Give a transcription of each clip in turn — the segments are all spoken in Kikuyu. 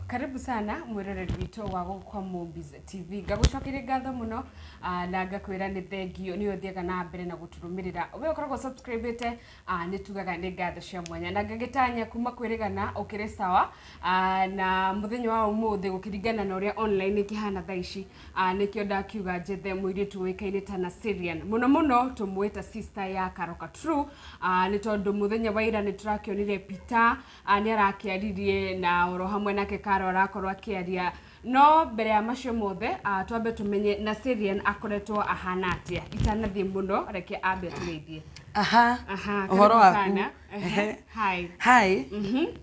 Karibu sana mwĩroreri witũ wa gũkũ kwa Mobiz TV. Ngagũcokeria ngatho mũno na ngakwĩra nĩ thengio nĩ ũthiaga na mbere na gũtũrũmĩrĩra. We ũkoragwo subscribe-ĩte, nĩ tugaga nĩ ngatho cia mwanya na ngagĩtanya kuma kwĩrĩgana ũkĩrĩ sawa, na mũthenya wa ũmũthĩ gũkĩringana na ũrĩa online ĩkĩhana thaa ici, nĩkĩo ndakiuga njethe mũirĩtu ũĩkaine ta Naserian. Mũno mũno tũmũĩ ta sister ya Karoka True, nĩ tondũ mũthenya wa ira nĩ tũrakĩonire Peter nĩ arakĩaririe na oro hamwe nake Karo arakorwo akĩaria. No mbere ya macio mothe, twambe tũmenye Naserian akoretwo ahana atĩa. Itanathiĩ mũno, reke ambe atũgeithie. Aha. Aha, Ũhoro karibu waku? sana. Ehe. Hi. Hi.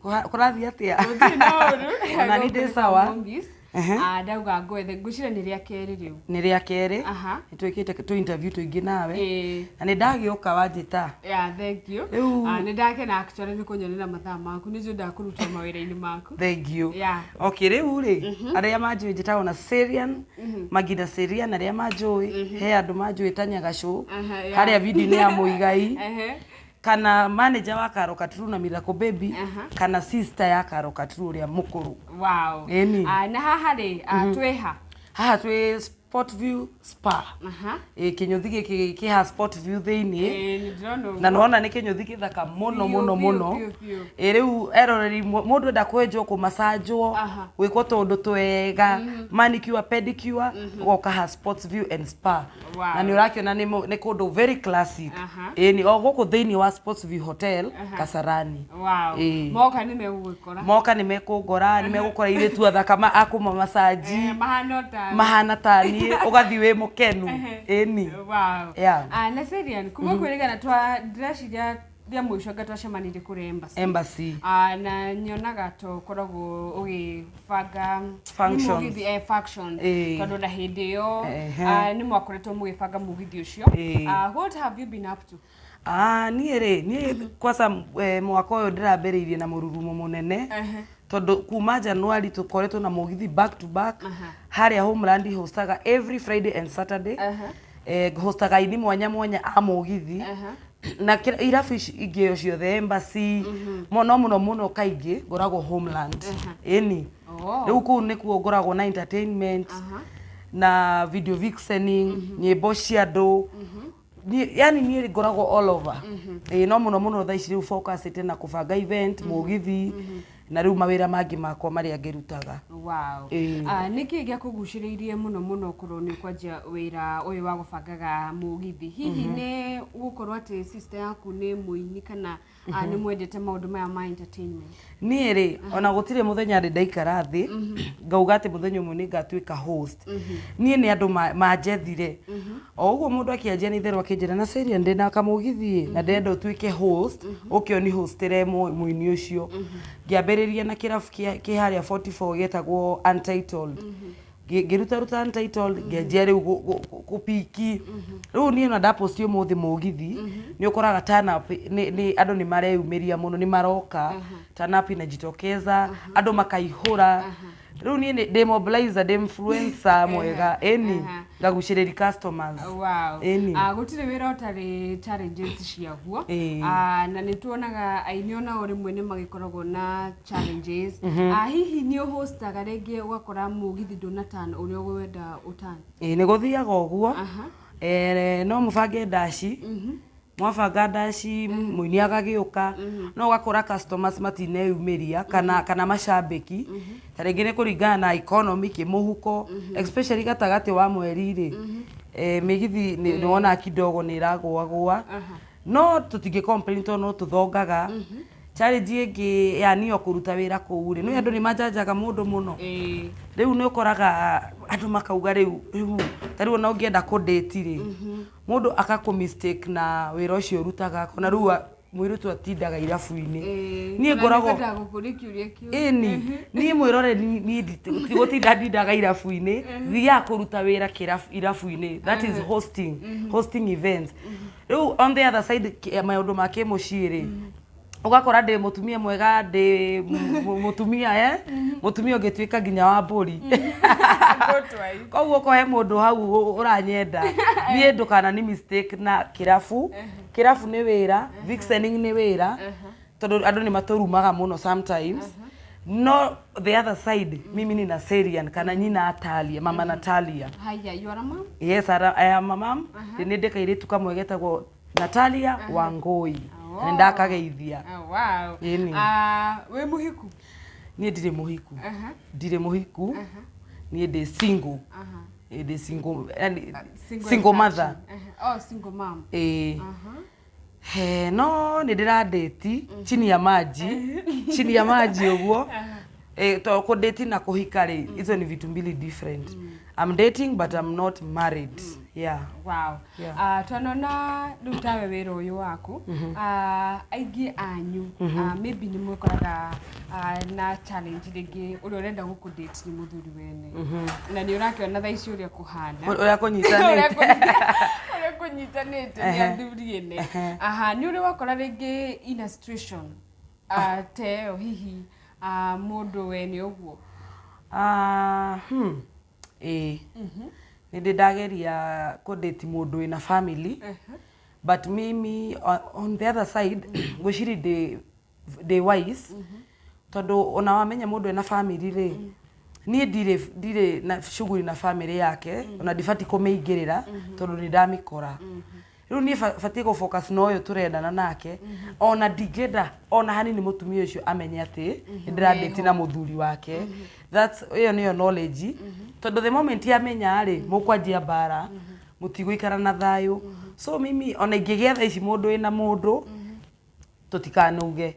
Kũrathiĩ atĩa? Gũtirĩ na ũru. Ona niĩ ndĩ sawa. Mombis. Ehe. Ndauga ngwethe, ngwĩciria nĩ rĩa kerĩ rĩu. Nĩ rĩa kerĩ. Aha. Nĩ twĩkĩte tũ interview tũingĩ nawe. Ĩĩ. Na nĩ ndagĩũka wanjĩta. Yeah, thank you. Rĩu- Nĩ ndakena actually nĩ kũnyonera mathaa maku. Nĩ njũĩ ndakũruta mawĩra-inĩ maku. Thank you. Yeah. Okay, rĩu rĩ, arĩa manjũĩ njĩtagwo na Syrian, Magida Syrian arĩa manjũĩ, he andũ manjũĩ ta Nyagacũ, Aha, yeah. harĩa video-inĩ ya Mũigai. Ehe. Kana manager wa Karo Katru na Miracle Baby, Aha. Kana sister ya Karo Katru ũrĩa mũkũrũ. Wow. Ĩni. Na haha rĩ, twĩ ha? Haha twĩ Sport View Spa. Aha. Ĩ kĩnyũthi gĩkĩ kĩha Sport View thĩiniĩ. Ĩĩ, nĩ ndĩrona ũguo. Na nĩwona nĩ kĩnyũthi gĩthaka mũno Biũ, mũno biũ, mũno. biũ, biũ. Ĩ rĩu eroreri mũndũ enda kwenjwo, kũmacanjwo, Aha. gwĩkwo tũũndũ twega, manicure, pedicure, ũgoka ha Sports View and Spa. Wow. Na nĩ ũrakĩona nĩ kũndũ very classic. Aha. Ĩ nĩ o gũkũ thĩiniĩ wa Sports View Hotel, Aha. Kasarani. Wow. Ĩĩ. Moka nĩ megũgĩkora. Moka nĩ mekũngora, nĩ megũkora airĩtu athaka akũma macanji. Eh, mahana o tawe. Mahana ta niĩ, ũgathiĩ wĩ mũkenu. Ĩni. Wow. Yeah. Naserian, kuma kwĩrĩgana twa ndĩreciria rĩa mũico anga twacemanirie kũrĩa embassy. Embassy. Na nyonaga tũkoragwo ũgĩbanga Functions. mũgithi, functions. Ĩĩ. Tondũ na hĩndĩ ĩyo Ehe. Nĩ mwakoretwo mũgĩbanga mũgithi ũcio. Ĩĩ. What have you been up to? Niĩ rĩ, niĩ kwanza mwaka ũyũ ndĩrambĩrĩirie na mũrurumo mũnene Ehe. tondũ kuma January tũkoretwo na mũgithi back to back. Aha. Harĩa Homeland hostaga every Friday and Saturday. Aha. Hostaga aini mwanya mwanya a mũgithi Aha. na irabu ici ingĩ ciothe, embassy, mũno mũno mũno kaingĩ ngoragwo Homeland. Ĩni. Oh. Rĩu kũu nĩkuo ngoragwo na entertainment Aha. na video vixening, nyĩmbo cia andũ. Yani niĩ ngoragwo all over. Ĩĩ, no mũno mũno thaa ici rĩu focusĩte na kũbanga event, mũgithi na rĩu mawĩra mangĩ makwa marĩa ngĩrutaga. Wow. Ĩĩ. Nĩ kĩĩ gĩakũgucĩrĩirie mũno mũno ũkorwo nĩ ũkwanjia wĩra ũyũ wa gũbangaga mũgithi? Hihi nĩ gũkorwo atĩ sister yaku nĩ mũini kana nĩ mwendete maũndũ maya ma entertainment? Niĩ rĩ, ona gũtirĩ mũthenya ndĩ ndaikara thĩ ngauga atĩ mũthenya ũmwe nĩ ngatuĩka host. Niĩ nĩ andũ manjethire o ũguo, mũndũ akĩanjia nĩ itherũ akĩnjĩra na Celia, ndĩna kamũgithi na ndĩrenda ũtuĩke host, ũke ũni hostĩre mũini ũcio. Ngĩambĩrĩria na kĩrabu kĩ harĩa 44 gĩetagwo Untitled. Ngĩruta ruta Untitled, ngĩanjia rĩu kũpiki. Rĩu niĩ ona ndaposti ũmũthĩ mũgithi, nĩ ũkoraga turn up nĩ andũ nĩ mareyumĩria mũno, nĩ maroka, turn up inajitokeza, andũ makaihũra. Rĩu niĩ ndĩ mobilizer, ndĩ influencer mwega. Ĩni. Aha. Ngagucĩrĩria customers. Wow. Ĩni. Gũtirĩ wĩra ũtarĩ challenges ciaguo. Ĩĩ. Na nĩ tuonaga aini onao rĩmwe nĩ magĩkoragwo na challenges. Hihi nĩ ũhostaga rĩngĩ ũgakora mũgithi ndũna turn ũrĩa ũgwenda ũturn? Ĩĩ, nĩ gũthiaga ũguo. Aha. No mũbange ndaci, mwabanga ndaci mũini agagĩũka, no ũgakora customers matineyumĩria kana macambĩki, ta rĩngĩ nĩ kũringana na economy kĩmũhuko, especially gatagatĩ wa mweri rĩ, mĩgithi nĩ wonaga kidogo nĩ ĩragũagũa, no tũtingĩ complain tondũ no tũthongaga. Challenge ĩngĩ ya niyo kũruta wĩra kũu rĩ, nĩ andũ nĩ manjanjaga mũndũ mũno. Ĩĩ. Rĩu nĩ ũkoraga andũ makauga rĩu ta rĩu ona ũngĩenda kũndĩti rĩ, mũndũ akakũ mistake na wĩra ũcio ũrutaga, akona rĩu mũirĩtu atindaga irabu-inĩ. Ĩĩ. Niĩ Ona ngoragwo nĩngwendaga gũkũria kĩũria kĩu. Ĩni, niĩ mwĩroreri, niĩ tigũtinda ndindaga irabu-inĩ, thiaga kũruta wĩra irabu-inĩ, that is hosting events. Rĩu on the other side, maũndũ ma kĩmũciĩ rĩ, ũgakora ndĩ mũtumia mwega, ndĩ mũtumia, mũtumia ũngĩtuĩka nginya wa mbũri. Good wife. Koguo ko he mũndũ hau ũranyenda, niĩ ndũkana ni mistake na kĩrabu. Kĩrabu nĩ wĩra, vixening nĩ wĩra, tondũ andũ nĩ matũrumaga mũno sometimes. No the other side, mimi ni Naserian kana nyina Atalia, mama Natalia. Haya, you are a mom? Yes, I am a mom. Nĩ ndĩ kairĩtu kamwe getagwo Natalia Wangui. Oh. Nĩ ndakageithia. Oh, wow. Ĩni. Ah, wĩ mũhiku? Niĩ ndirĩ mũhiku. Ndirĩ mũhiku. Niĩ ndĩ single. Ĩ, ndĩ single, yani, Single, single as mother. such. Oh, single mom. Ĩĩ. He, no nĩ ndĩradate chini ya maji, chini ya maji ũguo. Eh, to kũdate na kũhika rĩ, hizo ni vitu mbili different. I'm dating but I'm not married. Yeah. Wow. Yeah. Ah, twanona rĩu tawe wĩra ũyũ waku, ah, aingĩ anyu, ah, maybe nĩ mwĩkoraga, ah, na challenge rĩngĩ ũrĩa ũrenda gũkũ date nĩ mũthuri wene na nĩ ũrakĩona thaa ici ũrĩa kũhana. Ũrĩa kũnyitanĩte. Ũrĩa kũnyitanĩte nĩ athuri ene. Aha, nĩ ũrĩ wakora rĩngĩ in a situation, ah, ta ĩyo hihi, ah, mũndũ wene ũguo? Ah, Ĩĩ. Nĩ ndĩ ndageria kũdate mũndũ wĩna family. But mimi on the other side ngwĩciria ndĩ wise, tondũ ona wamenya mũndũ ena family rĩ, niĩ ndirĩ na shughuli na family yake, ona ndibatiĩ kũmĩingĩrĩra tondũ nĩ ndamĩkora. Rĩu niĩ batiĩ gũ focus na ũyũ tũrendana nake. Ona ndingĩenda ona hanini mũtumia ũcio amenye atĩ nĩ ndĩradate na mũthuri wake. That's ĩyo nĩyo knowledge, tondũ the moment amenya rĩ, mũkwanjia mbara, mũtigũikara na thayũ. So mimi ona ingĩgĩa thaa ici mũndũ wĩna mũndũ, tũtikanuge,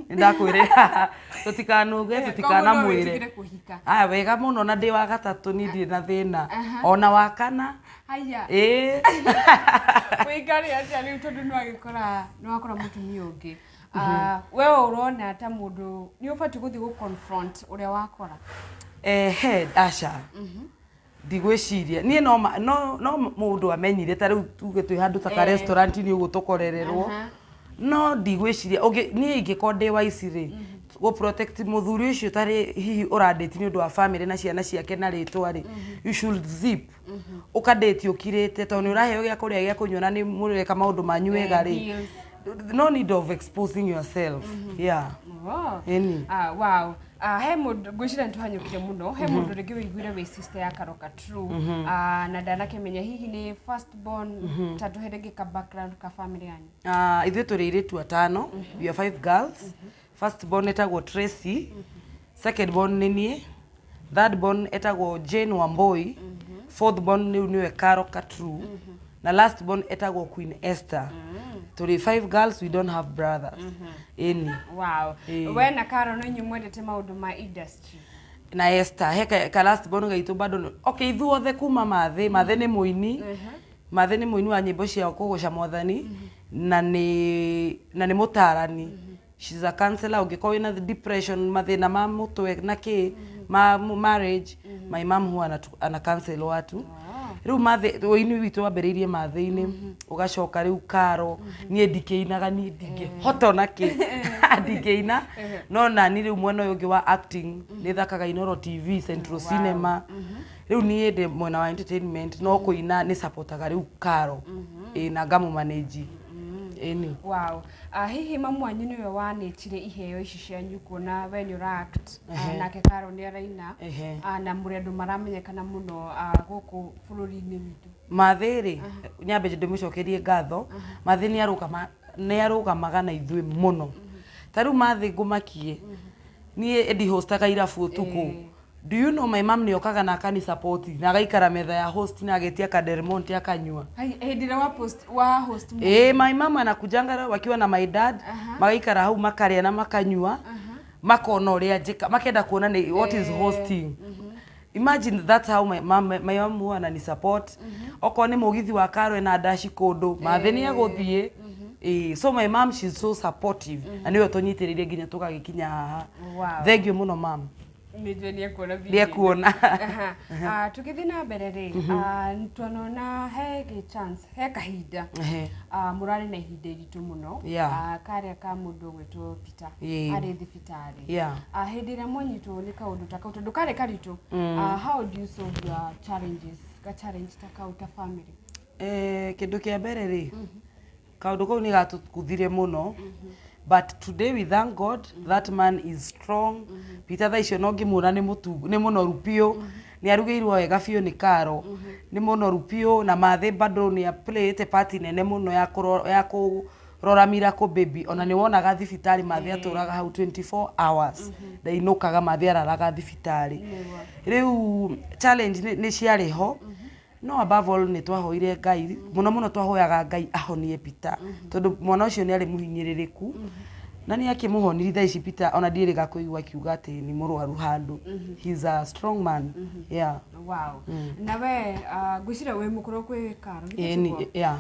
nĩ ndakwĩrĩra, tũtikanuge, tũtikanamwĩre. Wĩtigĩre kũhika. Aya, wega mũno, na ndĩ wa gatatũ, niĩ ndirĩ na thĩna ona wa kana. Haya. Ĩĩ. Wĩikare atĩa rĩu, tondũ nĩwagĩkora nĩwakora mũtumia ũngĩ? Ah, we ũrona ta mũndũ nĩ ũbatiĩ gũthiĩ gũ confront ũrĩa wakora? Ehe, aca, ndigwĩciria niĩ no no mũndũ amenyire ta rĩu tuge twĩ handũ ta ka restaurant nĩ ũguo tũkorererwo. No ndigwĩciria niĩ ingĩkorwo ndĩ wa ici rĩ, gũ protect mũthuri ũcio tarĩ hihi ũradate nĩ ũndũ wa family na ciana ciake na rĩtwa rĩ, you should zip, ũkadate ũkirĩte, tondũ nĩ ũraheo gĩa kũrĩa, gĩa kũnyua, na nĩ mũreka maũndũ manyu wega rĩ, Deals. No need of exposing yourself, yeah. Oh. Ĩni. Ah, wow. Ah, he mũndũ ngwĩciria nĩ tũhanyũkire mũno, he mũndũ rĩngĩ wĩiguire wĩ sister ya Karoka True, ah, na ndanakĩmenya hihi nĩ first born, ta tũhe rĩngĩ ka background ka family yanyu. Ithuĩ tũrĩ airĩtu atano. We are five girls. First born etagwo Tracy, second born nĩ niĩ, third born etagwo Jane Wamboi, fourth born rĩu nĩwe Caro Katru, na last born etagwo Queen Esther. Tũrĩ five girls, we don't have brothers. Ĩni. Wow. Ĩĩ. We na Karo no inyuĩ mwendete maũndũ ma industry? Na Esther he ka last born gaitũ bado okay, ithuothe kuma Mathĩ. Mathĩ nĩ mũini. Mathĩ nĩ mũini wa nyĩmbo cia kũgoca Mwathani na nĩ mũtarani. She's a counselor. Ũngĩkorwo wĩna depression, mathĩna ma mũtwe na kĩ ma marriage, my mom huwa ana counsel watu. Rĩu Mathĩ, ũini witũ wambĩrĩirie Mathĩ-inĩ, ũgacoka rĩu Karo. Niĩ ndikĩinaga, niĩ ndingĩhota ona kĩ, ndingĩina, no nani rĩu mwena ũyũ ũngĩ wa acting nĩ thakaga Inoro TV, Central Cinema. Rĩu niĩ ndĩ mwena wa entertainment, no kũina nĩ supportaga rĩu Karo, ĩ, na ngamũ-manage, ĩni. Wow. Hihi mamu wanyu nĩwe wanĩtire iheo ici cianyu, kuona we nĩ ũra act, nake Karo nĩ araina, na mũrĩ andũ maramenyekana mũno, gũkũ bũrũri-inĩ witũ? Mathĩ rĩ, nyambe ndĩmũcokerie ngatho. Mathĩ nĩ arũgamaga na ithuĩ mũno. Ta rĩu Mathĩ, ngũmakie niĩ ndihostaga irabu ũtukũ. Do you know my mom nĩ okaga na akani support na agaikara metha ya host na agetia kadermonte akanyua? Hai, hĩndĩ ĩrĩa wa post wa host Eh, my mama anakujanga wakiwa na my dad, magaikara hau, makarĩa na makanyua, makona ũrĩa njĩka, makenda kuona nĩ what is hosting. Imagine, that's how my mom huwa anani support. Okorwo nĩ mũgithi wa Karo na ndaci kũndũ, Mathĩ nĩ egũthiĩ. Eh, so my mom, she's so supportive na nĩwe tũnyitĩrĩire nginya tũgagĩkinya haha. Thank you mũno, mam. Nĩ njũĩ nĩ ekuona video. Nĩ ekuona. Aha. Ah, tũgĩthiĩ na mbere rĩ, ah, tuonona he gĩ chance, he kahinda, ah, mũrarĩ na ihinda iritũ mũno, ah, karĩa ka mũndũ ũgwĩtwo Peter arĩ thibitarĩ. Ah, hĩndĩ ĩrĩa mwanyitwo nĩ kaũndũ ta kau, tondũ karĩ karitũ, ah, how do you solve your challenges, ka challenge ta kau ta family? Eh, kĩndũ kĩa mbere rĩ, kaũndũ kau nĩ gatũkuthire mũno. But today we thank God that man is strong. Peter thaa icio no ngĩmuona nĩ mũtungu, nĩ mũnoru biũ. Nĩ arugĩirwo wega biũ nĩ Karo. Nĩ mũnoru biũ na Mathĩ bado nĩ a play ĩte part nene mũno ya kũro, ya kũrora Miracle Baby. Ona nĩ wonaga thibitarĩ Mathĩ atũraga hau 24 hours. Ndainũkaga, Mathĩ araraga thibitarĩ. Rĩu challenge nĩ ciarĩ ho. No above all nĩ twahoire Ngai, mũno mũno twahoyaga Ngai ahonie Peter, tondũ mwana ũcio nĩ arĩ mũhinyĩrĩrĩku, na nĩ akĩmũhonirie. Thaa ici Peter ona ndiĩrĩga kũigua akiuga atĩ nĩ mũrwaru handũ. He is a strong man. Yeah. Wow. Na we ngwĩciria wĩ mũkũrũ kwĩ Karo, githĩ Ĩĩ, tiguo? Yeah.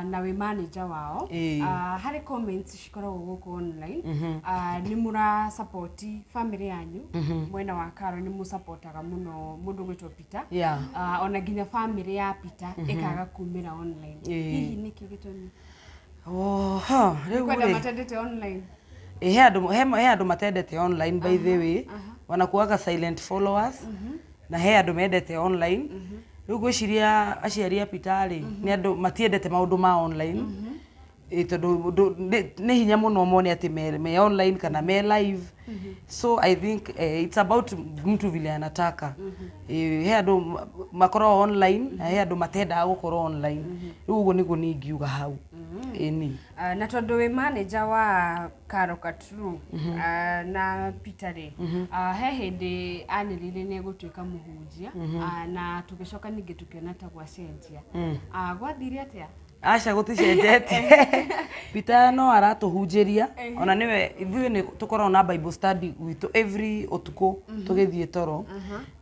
Na wĩ manager wao. Ĩĩ. Harĩ comments cikoragwo gũkũ online, nĩ mũra support family yanyu, mwena wa Karo nĩ mũsupportaga mũno mũndũ gwĩtwo Peter. Ona nginya family ya Peter ĩkaga kumĩra online. Hihi nĩkĩ gĩtũmi? Oh, ha, rĩu kwenda rĩ. matendete online. Ĩ, he andũ he andũ matendete online, by the way, wanakuaga silent followers, na he andũ mendete online. Rĩu ngwĩciria aciari a Peter rĩ, nĩ andũ matiendete maũndũ ma online. Ĩ, tondũ nĩ hinya mũno mone atĩ me online kana me live. So I think it's about mtu vile anataka. He andũ makoragwo online na he andũ matendaga gũkorwo online. Rĩu ũguo nĩguo niĩ ingiuga hau. Ĩni. Na tondũ wĩ manager wa Karo Katru na Peter rĩ, he hĩndĩ anĩrĩire nĩ egũtuĩka mũhunjia, na tũgĩcoka ningĩ tũkĩona ta gwacenjia. Gwathire atĩa? Aca, gũticenjetie. Peter no aratũhunjĩria, ona nĩwe ithuĩ nĩ tũkoragwo na Bible study gwitũ every ũtukũ tũgĩthiĩ toro,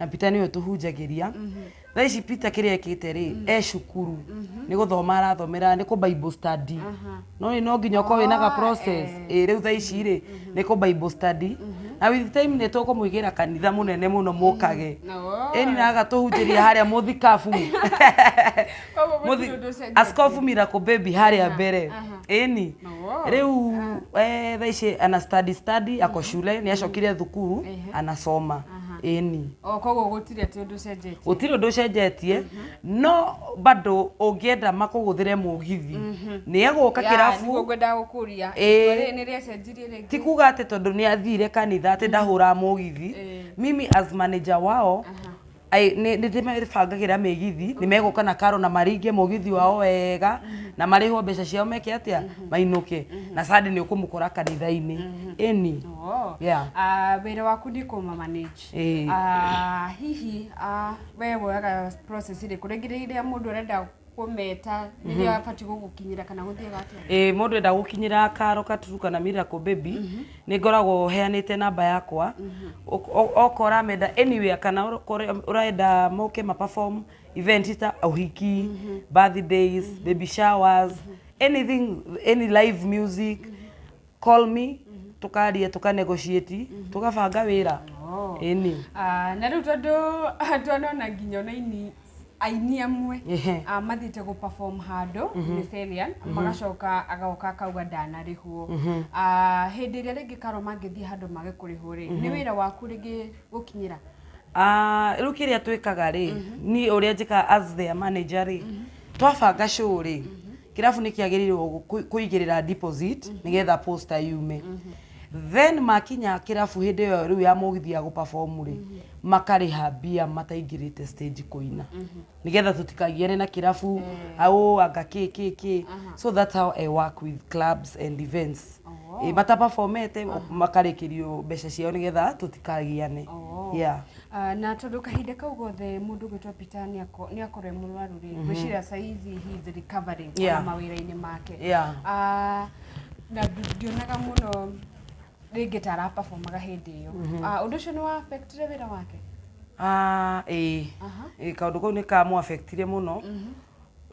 na Peter nĩwe tũhunjagĩria. Thaa ici Peter kĩrĩa ekĩte rĩ, e cukuru nĩ gũthoma arathomera, nĩ kũ Bible study. No nĩ no nginya ũkorwo wĩna ga process. Ĩ, rĩu thaa ici rĩ, nĩ kũ Bible study, na with time nĩ tũkũmũigĩra kanitha mũnene mũno mũkage. Ĩni, na agatũhunjĩria harĩa mũthikabu. Koguo gũtirĩ ũndũ ũcenjetie. Askofu Miracle Baby harĩa mbere. Ĩni. Rĩu thaa ici ana study, ako shule, nĩ acokire thukuru, anasoma. Ĩni. O koguo gũtirĩ atĩ ũndũ ũcenjetie. Gũtirĩ ũndũ ũcenjetie, no bado ũngĩenda makũgũthĩre mũgithi nĩ egũka Ya, kĩrabu. nĩguo ngwendaga gũkũria. Ĩĩ. Itua rĩrĩ nĩ rĩacenjirie rĩngĩ? Ti kuga atĩ tondũ nĩ athire kanitha atĩ ndahũraga mũgithi. Mimi as manager wao nĩ ndĩmabangagĩra mĩgithi, nĩ megũka na Karo na maringe mũgithi wao wega na marĩhwo mbeca ciao, meke atĩa, mainũke, na Sunday nĩ ũkũmũkora kanitha-inĩ. Ĩni. Yeah. Wĩra waku nĩ kũma manage. Ĩĩ. Hihi we woyaga process ĩrĩkũ rĩngĩ rĩrĩa mũndũ arenda kũmeta, rĩrĩa abatiĩ gũgũkinyĩra, kana gũthiaga atĩa? Ĩ, mũndũ enda gũkinyĩra Karo Katuru kana Miracle Baby, nĩ ngoragwo heanĩte namba yakwa. Okorwo ũramenda anywhere kana okorwo ũrenda moke ma perform event ta ũhiki, birthdays, baby showers, anything, any live music, call me, tukaria, tuka negotiate, tugabanga wĩra. Ĩni. Na rĩu tondũ twanona nginya ona aini amwe mathiĩte gũ perform handũ nĩ Celian, magacoka agoka akauga ndanarĩhwo. Hĩndĩ ĩrĩa rĩngĩ Karo mangĩthiĩ handũ mage kũrĩhwo rĩ, nĩ wĩra waku rĩngĩ gũkinyĩra? Ah, rĩu kĩrĩa twĩkaga rĩ, niĩ ũrĩa njĩkaga as their manager rĩ, twabanga show rĩ, kĩrabu nĩ kĩagĩrĩirwo kũigĩrĩra deposit nĩgetha poster yume. Then makinya kĩrabu hĩndĩ ĩyo rĩu ya mũgithi ya gũ-perform rĩ, makarĩha mbia mataingĩrĩte stage kũina, nĩgetha tũtikagiane na kĩrabu au anga kĩ kĩ kĩ. So that's how I work with clubs and events. Ĩ, mataperformete makarĩkĩrio mbeca ciao nĩgetha tũtikagiane. Yeah. Na tondũ kahinda kau gothe mũndũ ũgwĩtwo Peter nĩ akorwo e mũrwaru rĩ, ngwĩciria saizi he is recovering ona mawĩra-inĩ make. Na ndionaga mũno rĩngĩ ta araperformaga hĩndĩ ĩyo. Ũndũ ũcio nĩ wa affectire wĩra wake? Ah, ĩĩ. Ĩĩ, kaũndũ kau nĩ kamũ affectire mũno.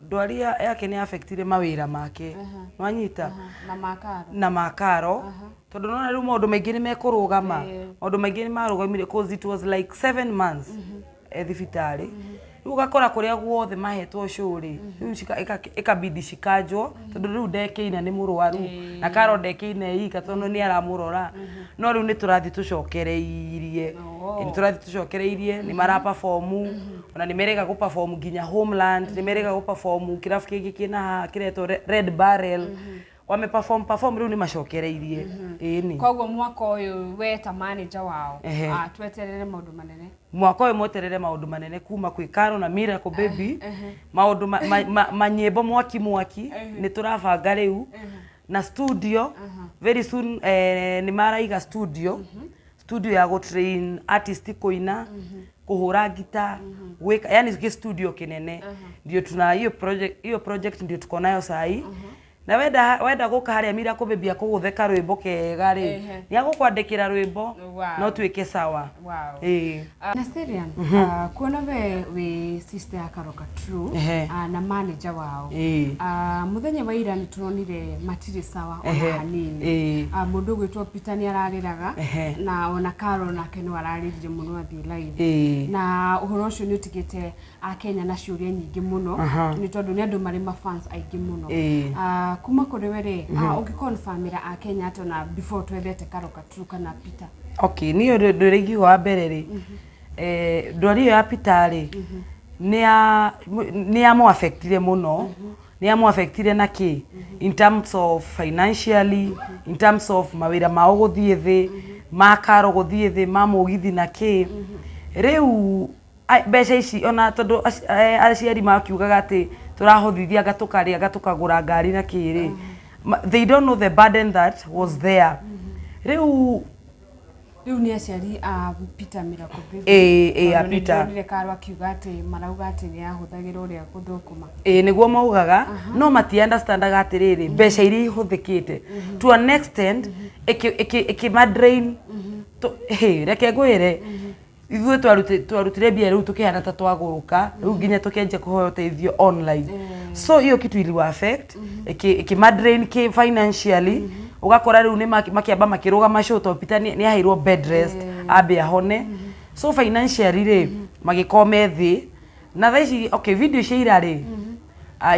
Ndwari yake nĩ affectire mawĩra make, nwanyita? Na makaro. Na makaro, tondũ nona rĩu maũndũ maingĩ nĩ mekũrũgama. Maũndũ maingĩ nĩ marũgamire cause it was like 7 months e thibitarĩ. Rĩu ũgakora kũrĩa guothe mahetwo show rĩ, rĩu ĩkabidi cikanjwo, tondũ rĩu ndekĩina nĩ mũrwaru, na Karo ndekĩina ika tondũ nĩ aramũrora. No rĩu nĩ tũrathiĩ tũcokereirie. Nĩ tũrathiĩ tũcokereirie, nĩ mara perform, ona nĩ merega gũ perform nginya Homeland, nĩ merega gũ perform kĩrabu kĩngĩ kĩna haha kĩretwo Red Barrel. Wame perform perform rĩu nĩ macokereirie, ĩni. Koguo mwaka ũyũ we ta manager wao, tweterere maũndũ manene. Mwaka ũyũ mweterere maũndũ manene kuma kwĩ Caro na Miracle Baby, maũndũ manyĩmbo mwaki mwaki nĩ tũrabanga rĩu na studio very soon, nĩ maraiga studio ya gũ train artist kũina, kũhũra ngita, gwĩka, yani gĩ studio kĩnene. Ndio tuna hiyo project ndio tuko nayo sahi. Na wenda gũka harĩa Miracle Baby akũgũthe karwĩmbo kega rĩ, nĩ agũkwandĩkĩra rwĩmbo no tuĩke sawa. Ĩĩ. Naserian, kuona we wĩ sister ya Karoka True na manager wao, muthenya wa ira nĩ turonire matirĩ sawa ona hanini. Mũndũ ũgwĩtwo Peter nĩ ararĩraga na ona Caro nake no ararĩrire mũno athiĩ live. Na ũhoro ũcio nĩ ũtigĩte akenya na ciũria nyingĩ mũno, nĩ tondũ nĩ andũ marĩ mafans aingĩ mũno. Kuma kũrĩ we rĩ, ũngĩconfirmĩra akenya atĩ ona before twethete Karoka True kana Peter? Okay, niĩ ũndũ ũrĩa ingiuga wa mbere rĩ, ndwari ĩyo ya Peter rĩ, nĩ ya mũaffectire mũno, nĩ ya mũaffectire na kĩ, in terms of financially, in terms of mawĩra mao gũthiĩ thĩ, ma Karo gũthiĩ thĩ, ma mũgithi na kĩ. Rĩu mbeca ici ona tondũ aciari makiugaga atĩ tũrahothithia anga tũkarĩa anga tũkagũra ngari na kĩ rĩ, they don't know the burden that was there rĩu. Rĩu nĩ aciari a Peter Miracle Baby? Ĩĩ, a Tondũ Peter. nĩndĩronire Karo akiuga atĩ marauga atĩ nĩ ahũthagĩra ũrĩa gũthũkũma. Ĩĩ, nĩguo maugaga, no mati understandaga atĩrĩrĩ, mbeca iria ihũthĩkĩte to an extent ĩkĩmadrain. Hĩ, reke ngwĩre, ithuĩ twarutire mbia rĩu tũkĩhana ta twagũrũka rĩu nginya tũkĩanjia kũhoya ũteithio online, so hiyo kitu iliwa affect, ĩkĩmadrain kĩ financially. Ũgakora rĩu nĩ makĩamba makĩrũgama show tondũ Peter nĩ aheirwo bed rest ambe ahone. So financially rĩ, magĩkorwo me thĩ. Na thaa ici, okay, video cia ira rĩ,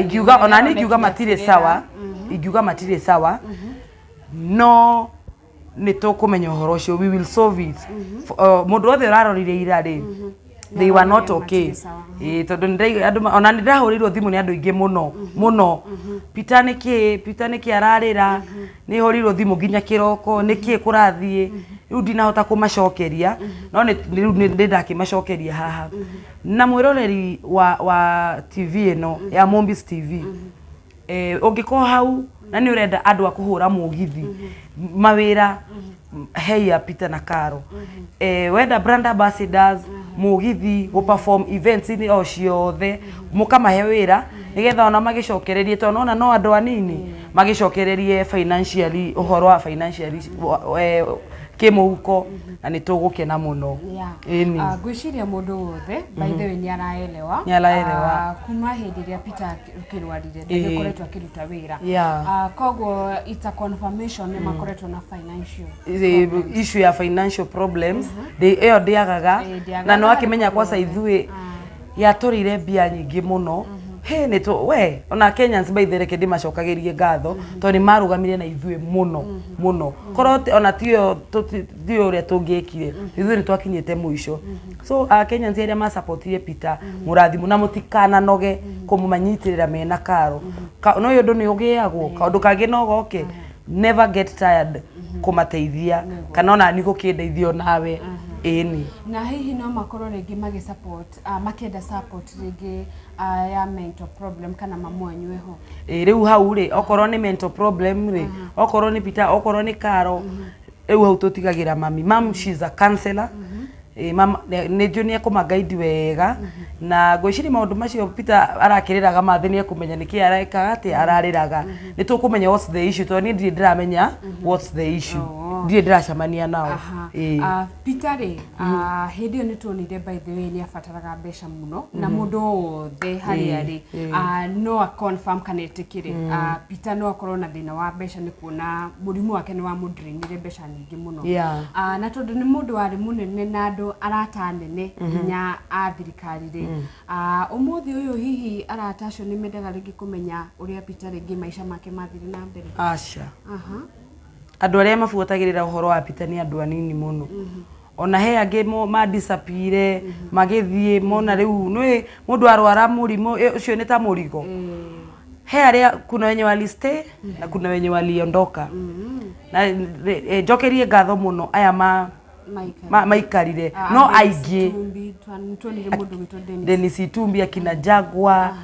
ingiuga ona niĩ ingiuga matirĩ sawa, ingiuga matirĩ sawa, no nĩ tũkũmenya ũhoro ũcio, we will solve it. Mũndũ wothe ũrarorire ira rĩ, they were not okay. Matirĩ sawa. Ĩĩ, tondũ andũ ona nĩ ndĩrahũrĩirwo thimũ nĩ andũ aingĩ mũno mũno, "Peter nĩkĩ? Peter nĩkĩ ararĩra?" Nĩ hũrĩirwo thimũ nginya kĩroko, nĩkĩ kũrathiĩ? Rĩu ndinahota kũmacokeria, no rĩu nĩ ndakĩmacokeria haha. Na mwĩroreri wa TV ĩno ya Mombis TV, ũngĩkorwo hau na nĩ ũrenda andũ a kũhũra mũgithi mawĩra, heia Peter na Caro. Wenda brand ambassadors, mũgithi, gũ perform events inĩ o ciothe, mũkamahe wĩra nĩgetha ona magĩcokererie, tondũ nona no andũ anini magĩcokererie financially, ũhoro wa financially kĩmũhuko, na nĩ tũgũkena mũno. Ĩni. Ngwĩciria mũndũ wothe, by the way, nĩ araelewa. Nĩ araelewa. Kuma hĩndĩ ĩrĩa Peter akĩrwarire, ndagĩkoretwo akĩruta wĩra. Koguo it's a confirmation nĩ makoretwo na financial problems. Issue ya financial problems ĩyo ndĩagaga. Ndĩagaga Na no akĩmenya harĩ kwaca mũndũ ithuĩ yatũrĩire mbia nyingĩ mũno. He nĩ tũ we ona Kenyans, by the reke ndĩmacokagĩrie ngatho tondũ nĩ marũgamire na ithuĩ mũno mũno. Korwo ona tiyo tiyo ũrĩa tũngĩekire, ithuĩ nĩ twakinyĩte mũico. So Kenyans arĩa masupportire Peter, mũrathimwo na mũtikananoge kũmanyitĩrĩra mena Karo. No ũyũ ũndũ nĩ ũgĩagwo kaũndũ kangĩ no goke. Never get tired kũmateithia, kana ona ni gũkĩndeithio nawe, ĩni. Na hihi no makorwo rĩngĩ magĩ support, makĩenda support rĩngĩ ya mental problem kana mamu wanyu eho? Ĩ, rĩu hau rĩ, okorwo nĩ mental problem rĩ, okorwo nĩ Peter, okorwo nĩ Karo, rĩu hau tũtigagĩra mami. Mam, she's a counselor. Ĩ, mam nĩ njũĩ nĩ ekũmangaidi wega, na ngwĩciria maũndũ macio Peter arakĩrĩraga mathĩ, nĩ ekũmenya nĩkĩ arekaga atĩ ararĩraga. Nĩ tũkũmenya what's the issue, tondũ niĩ ndirĩ ndĩramenya what's the issue. Ndirĩ ndĩracemania nao. Ĩ. Peter rĩ, hĩndĩ ĩyo nĩ tuonire, by the way, nĩ abataraga mbeca mũno, na mũndũ wothe harĩa rĩ, no a confirm kana etĩkĩre, Peter no akorwo na thĩna wa mbeca nĩ kuona mũrimũ wake nĩ wamũdrainire mbeca nyingĩ mũno. Na tondũ nĩ mũndũ warĩ mũnene na andũ arata nene nginya a thirikari rĩ, ũmũthĩ ũyũ hihi arata acio nĩ mendaga rĩngĩ kũmenya ũrĩa Peter rĩngĩ maica make mathire na mbere? Aca. Andũ arĩa mabuatagĩrĩra ũhoro wa Peter nĩ andũ anini mũno. Ona he angĩ madisappear magĩthiĩ mona rĩu nĩ mũndũ arwara mũrimũ, ũcio nĩ ta mũrigo. He arĩa, kuna wenye walistay na kuna wenye waliondoka. Na njokerie ngatho mũno aya ma Maikarire. Maikarire no aingĩ. Tuonire mũndũ gwĩtwo Dennis. Dennis Itumbi, akina Jagwa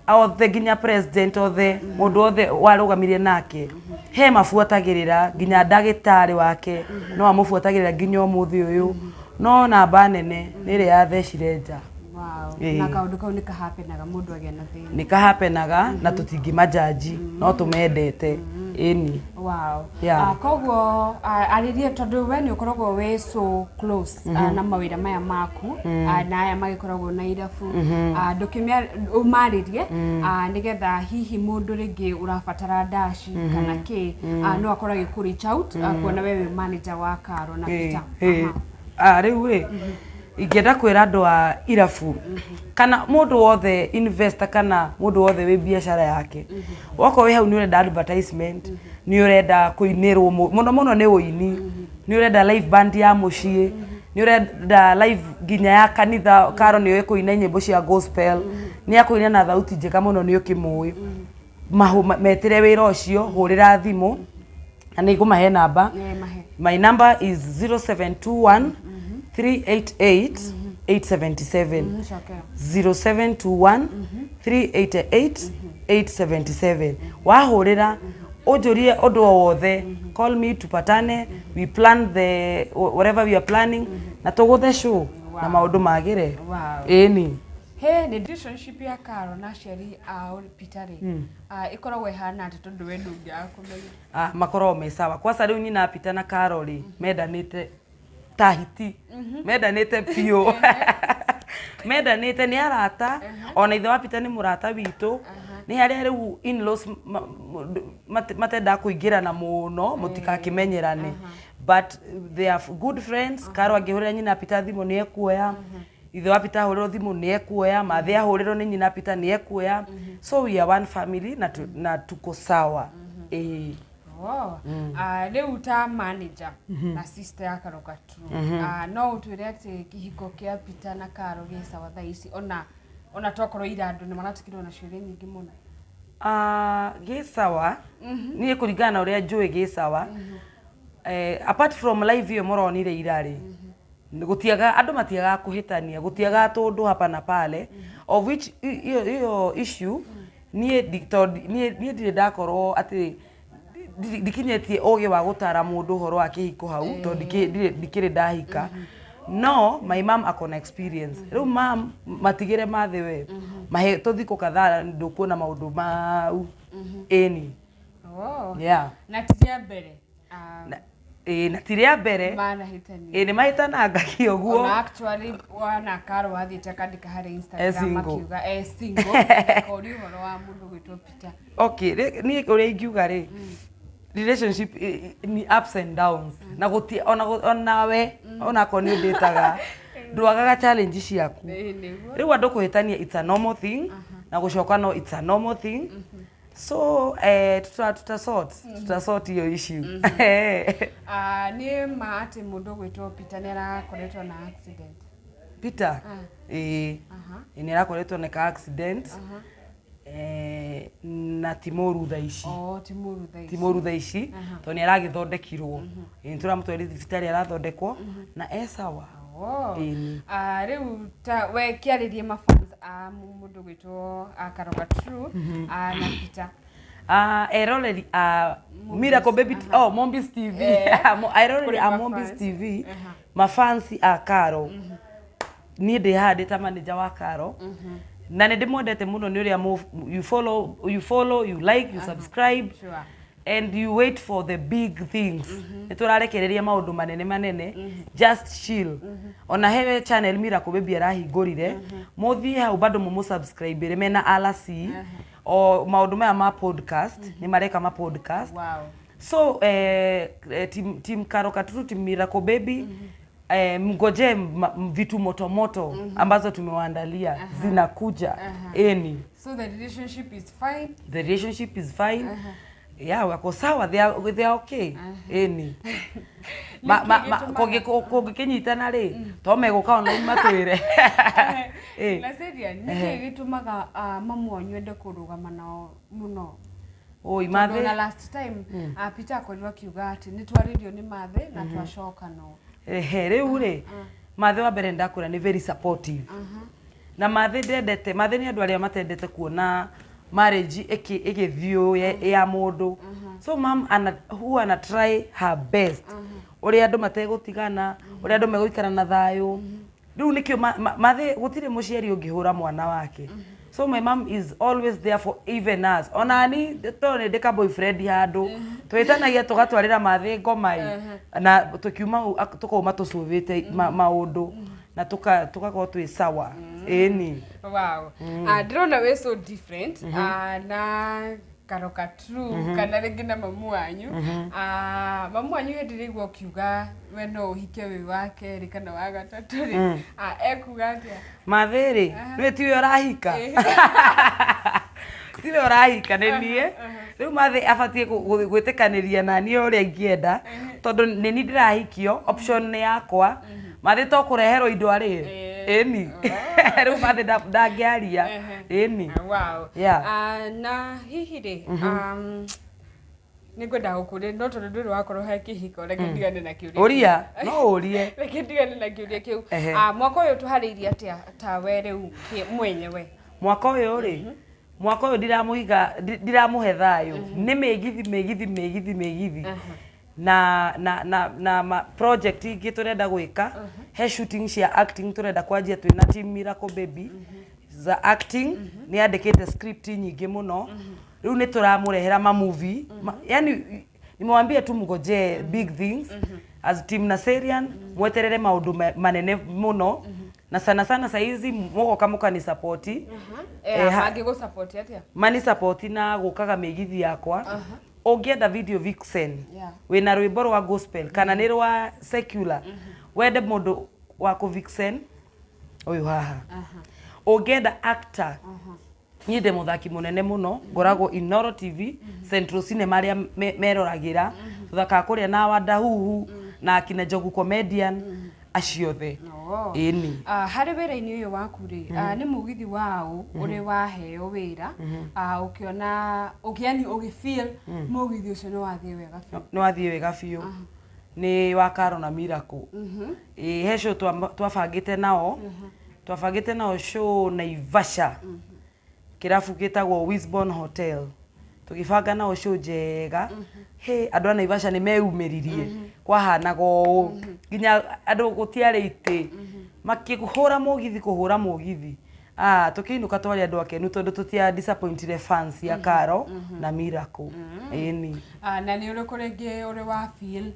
othe, nginya president othe, mũndũ othe warũgamirie nake he mabuatagĩrĩra, nginya ndagĩtarĩ wake no amũbuatagĩrĩra nginya ũmũthĩ ũyũ, no namba nene nĩ ĩrĩa yathecire nja. Wow. Ĩĩ. Na kaũndũ kau nĩ kahapenaga mũndũ agĩa na thĩna. Nĩ kahapenaga na tũtingĩmanjanji, no tũmendete, ĩni. Wow. Yeah. Koguo arĩrie tondũ we nĩ ũkoragwo wĩ so close na mawĩra maya maku na aya magĩkoragwo na irabu, ndũkĩmĩa ũmarĩrie nĩgetha hihi mũndũ rĩngĩ ũrabatara ndaci kana kĩ no akorwo agĩkũ reach out kuona we wĩ manager wa Karo na Peter. Ah, rĩu rĩ, ingĩenda kwĩra andũ a irabu kana mũndũ wothe investor kana mũndũ wothe wĩ biacara yake, wakorwo wĩ hau nĩ ũrenda advertisement, nĩ ũrenda kũinĩrwo, mũno mũno nĩ ũini, nĩ ũrenda live band ya mũciĩ, nĩ ũrenda live nginya ya kanitha, Karo nĩ ũĩ kũina nyĩmbo cia gospel, nĩ akũina na thauti njega mũno, nĩ ũkĩmũĩ. Metĩre wĩra ũcio, hũrĩra thimũ na nĩ ngũmahe namba. Eh, mahe. My number is 0721 388 877. Cokera. 0721 388 877. Wahũrĩra ũnjũrie ũndũ o wothe, call me, tupatane, we plan the whatever we are planning na tũgũthe show na maũndũ magĩre. Ĩni. He nĩ relationship ya Karo na aciari ao Peter rĩ, ĩkoragwo ĩhana atĩ tondũ we ndũngĩaga kũmenya? Ah, makoragwo me sawa. Kwanza rĩu nyina Peter na Karo rĩ, mendanĩte ta hiti, mendanĩte biũ, mendanĩte nĩ arata. Ona ithe wa Peter nĩ mũrata witũ. Nĩ harĩa rĩu in-laws matendaga kũingĩrana mũno mũtikakĩmenyerane, but they are good friends. Karo angĩhũrĩra nyina Peter thimũ nĩ ekuoya, ithe wa Peter ahũrĩrwo thimũ nĩ ekuoya, mathe ahũrĩrwo nĩ nyina Peter nĩ ekuoya. So we are one family na, na tuko sawa, ĩĩ. Oh. Rĩu ta manager na sister ya Karo Katru, no ũtwĩre atĩ kĩhiko kĩa Peter na Karo gĩ sawa thaa ici, ona tokorwo ira andũ nĩ maratigirwo na ciũria nyingĩ mũno? Ah, gĩ sawa. Niĩ kũringana na ũrĩa njũĩ gĩ sawa. Apart from live ĩyo mũronire ira rĩ, gũtiaga andũ matiagaga kũhĩtania, gũtiagaga tũndũ hapa na pale, of which ĩyo issue niĩ tondũ niĩ ndirĩ ndakorwo atĩ ndikinyĩtie ũgĩ wa gũtara mũndũ ũhoro wa kĩhiko hau, tondũ ndikĩrĩ ndahika. No my mom akona experience. Rĩu mam matigĩre mathĩ we mahe tũthikũ kadhaa, ndũkuona maũndũ mau, ĩni. Oh. Yeah. Na ti rĩa mbere Ĩĩ, na ti rĩa mbere. Manahĩtania. Ĩĩ, nĩ mahĩtanangagia ũguo. Ona actually wana Karo wathiĩte akandĩka harĩa Instagram single. Akiuga e single, akoria ũhoro wa mũndũ gwĩtwo Peter. Okay, niĩ ũrĩa ingiuga rĩ, relationship ni ups and downs na gũti ona onawe onakorwo nĩ ũndĩtaga ndwagaga challenge ciaku. Ĩĩ, nĩguo. Rĩu andũ kũhĩtania, it's a normal thing, na gũcoka no it's a normal thing. So tuta sort hiyo issue. Nĩ ma atĩ mũndũ gwĩtwo Peter nĩ arakoretwo na accident? Peter? Ĩĩ. Nĩ arakoretwo na ka accident na ti mũru thaa ici. Oh, ti mũru thaa Ti ici. mũru thaa ici tondũ nĩ aragĩthondekirwo. Ĩĩ, nĩ tũramũtwarire thibitarĩ, arathondekwo na e sawa. Oh. Ĩni. Rĩu ta we kĩarĩrie mafans a mũndũ gwĩtwo Karo Katru na Peter. Eroreri a Miracle Baby, oh, Mombis TV. Eroreri Kũrĩ a mafans. Mombis TV, mafansi a Karo, niĩ ndĩ haha ndĩ ta manager wa Karo na nĩ ndĩmwendete mũno nĩ ũrĩa you follow, you like, you subscribe and you wait for the big things. Nĩ tũrarekereria maũndũ manene manene, just chill. Ona hewe channel Miracle Baby arahingũrire, mũthiĩ hau bado mũmũ mena RC o maũndũ maya ma podcast, nĩ mareka ma podcast. So team Karo Katuru, team Miracle Baby, mgoje vitu moto moto ambazo tumewaandalia zinakuja, eni. So the relationship is fine. The relationship is fine. Ya wako sawa, they are okay, ĩni. Kũngĩkĩnyitana rĩ, to megũka ona matwĩre. Na Celia, nĩkĩ gĩtũmaga mamu wanyu ende kũrũgama nao mũno? Oi. Tondũ Mathĩ na last time Peter akorirwo akiuga atĩ nĩ twarĩrio nĩ Mathĩ na twacoka no. Ehe, rĩu rĩ, Mathĩ wa mbere ndakwĩra nĩ very supportive, na Mathĩ ndendete, Mathĩ nĩ andũ arĩa matendete kuona marriage ĩgĩthiĩ ũũ ya mũndũ. So mam ana, huwa ana try her best ũrĩa andũ mategũtigana, ũrĩa andũ megũikara na thayũ. Rĩu nĩkĩo Mathĩ gũtirĩ mũciari ũngĩhũra mwana wake. So my mom is always there for even us. Onani tondũ nĩ ndĩ ka boyfriend handũ twĩtanagia, tũgatwarĩra Mathĩ ngoma ĩ, na tũkiuma hau, tũkauma tũcũvĩte maũndũ na tũgakorwo twĩ sawa, ĩni. Wow. Ndĩrona wĩ so different na Karoka True kana rĩngĩ na mamu wanyu. Mamu wanyu hĩndĩ ĩrĩa aigua ũkiuga we no ũhike wĩ wa kerĩ kana wa gatatũ rĩ, ekuga atĩa? Mathĩ rĩ, nĩwe tiwe ũrahika, tiwe ũrahika, nĩ niĩ. Rĩu Mathĩ abatiĩ gwĩtĩkanĩria na niĩ ũrĩa ingĩenda, tondũ nĩ niĩ ndĩrahikio, option nĩ yakwa. Mathĩ to kũreherwo indo arĩe, ĩni. Rĩu Mathĩ ndangĩaria, ĩni. Wow. Yeah. Na hihi rĩ, nĩ ngwenda gũkũria, no tondũ ndũrĩ wakorwo he kĩhiko, reke ndigane na kĩũria. Ũria, no ũrie. Reke ndigane na kĩũria kĩu. Mwaka ũyũ tũharĩirie atĩa ta we rĩu mwenyewe? Mwaka ũyũ rĩ, mwaka ũyũ ndiramũhiga, ndiramũhe thayũ, nĩ mĩgithi, mĩgithi, mĩgithi, mĩgithi na project ingĩ tũrenda gwĩka. He shooting cia acting tũrenda kwanjia twĩna team Miracle Baby za acting. Nĩ andĩkĩte script nyingĩ mũno, rĩu nĩ tũramũrehera ma movie. Yani nimwambie tu mngojee big things as team Naserian, mweterere maũndũ manene mũno, na sana sana saizi mũgoka mũkanisapoti. Mangĩgũ support atĩa? Mani support na gũkaga mĩgithi yakwa. Ũngĩenda video vixen, wĩna rwĩmbo rwa gospel kana nĩ rwa secular, wende mũndũ wa kũ vixen, ũyũ haha. Ũngĩenda actor, niĩ ndĩ mũthaki mũnene mũno, ngoragwo Inoro TV, Central Cinema, arĩa meroragĩra tũthakaga kũrĩa na Wadahuhu na akina Njogu comedian acio othe. Oh. Ĩni. Harĩ wĩra-inĩ ũyũ waku rĩ, nĩ mũgithi waũ ũrĩ waheo wĩra, ũkĩona ũkĩani ũgĩfeel mũgithi ũcio nĩ wathiĩ wega biũ? Nĩ wathiĩ wega biũ nĩ wa Karo na Miracle. Ĩ, he show twabangĩte nao, twabangĩte nao show Naivasha, kĩrabu gĩtagwo Wisborne Hotel. Tũgĩbanga nao show njega. He andũ a Naivasha nĩ meyumĩririe, kwahanaga ũũ nginya andũ gũtiarĩ itĩ, makĩhũra mũgithi, kũhũra mũgithi. Ah, tũkĩinũka twarĩ andũ akenu tondũ tũtia disappointire fans ya Karo na Miracle, ĩni. Na nĩ ũrĩkũ rĩngĩ ũrĩ wa feel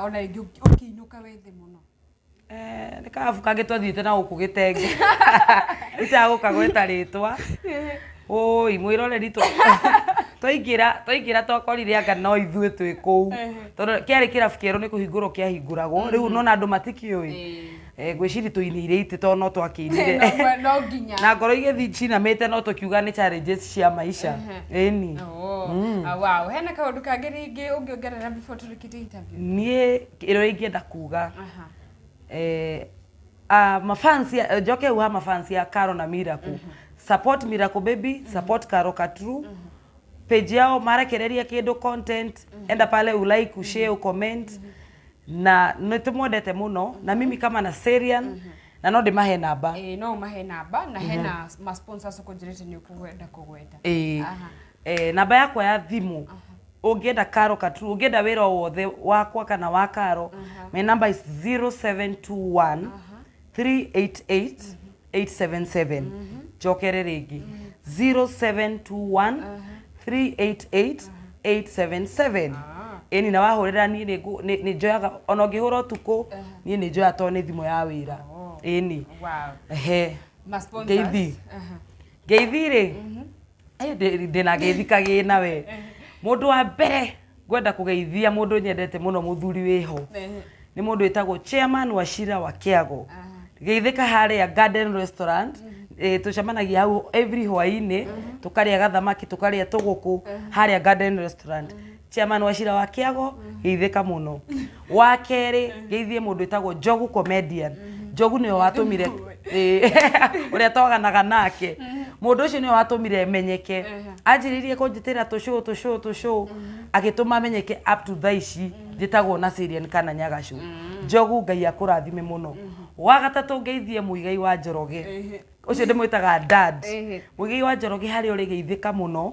ona rĩngĩ ũkĩinũka wĩ thĩ mũno? Eh, nĩ kabu kangĩ twathiĩte na gũkũ gĩtenge, itagũka gwĩta rĩtwa. Ũi mwĩroreri, twaingĩra twakorire anga no ithuĩ twĩ kũu, tondũ kĩarĩ kĩrabu kĩerũ, nĩ kũhingũrwo kĩahingũragwo rĩu, nona andũ matikĩũĩ. Eh, ngwĩciria tũinĩire itĩ tondũ no twakĩinire. No nginya. Na ngoro igĩthiĩ cinamĩte, no tũkiuga nĩ challenges cia maisha, ĩni. Oh. Wow, hena kaũndũ kangĩ rĩngĩ ũngĩongerera before tũrĩkĩtie interview? Niĩ ĩrĩa ingĩenda kuga, mafans ya njoke hau ha mafans ya Karo na Miracle, support Miracle Baby, support Karo Katru page yao, marekereria kindu content, enda pale ulike, ushare, ucomment, na nĩ tũmwendete mũno, na mimi kama Naserian, na no ndĩmahe namba. Ĩĩ, no ũmahe namba, na hena ma sponsors ũkũnjĩrĩte nĩ ũkwenda kũgweta. Ĩĩ. Namba yakwa ya thimũ, ũngĩenda Karo Katru, ũngĩenda wĩra o wothe wakwa kana wa Karo, my number is 0721 388 877. Njokere rĩngĩ, 0721 388 877. Ĩni, na wahũrĩra niĩ nĩ njoyaga, ona ũngĩhũra ũtukũ niĩ nĩ njoyaga tondũ nĩ thimũ ya wĩra, ĩni. Ehe. Ma sponsors. Ngeithi. Ngeithi rĩ, ndĩna ngeithi kagĩna we. Mũndũ wa mbere ngwenda kũgeithia, mũndũ nyendete mũno, mũthuri wĩho, nĩ mũndũ wĩtagwo chairman wa Shira wa Kĩago. Geithĩka harĩa Garden Restaurant. Tucemanagia hau every hwainĩ, tukarĩa gathamaki, tukarĩa tũgũkũ harĩa Garden Restaurant. Chairman wa cira wa Kĩago, geithĩka mũno. Wa kerĩ, geithie mũndũ wĩtagwo Njogu Comedian. Njogu nĩwe watũmire, ũrĩa twaganaga nake, mũndũ ũcio nĩwe watũmire menyeke. Anjĩrĩirie kũnjĩtĩra tũcũũ tũcũũ tũcũũ, agĩtũma menyeke up to thaa ici njĩtagwo Naserian kana Nyagacũ. Njogu, Ngai akũrathime mũno. Wa gatatũ, ngeithie Mũigai wa Njoroge, ũcio ndĩmwĩtaga dad. Mũigai wa Njoroge, harĩa ũrĩ, geithĩka mũno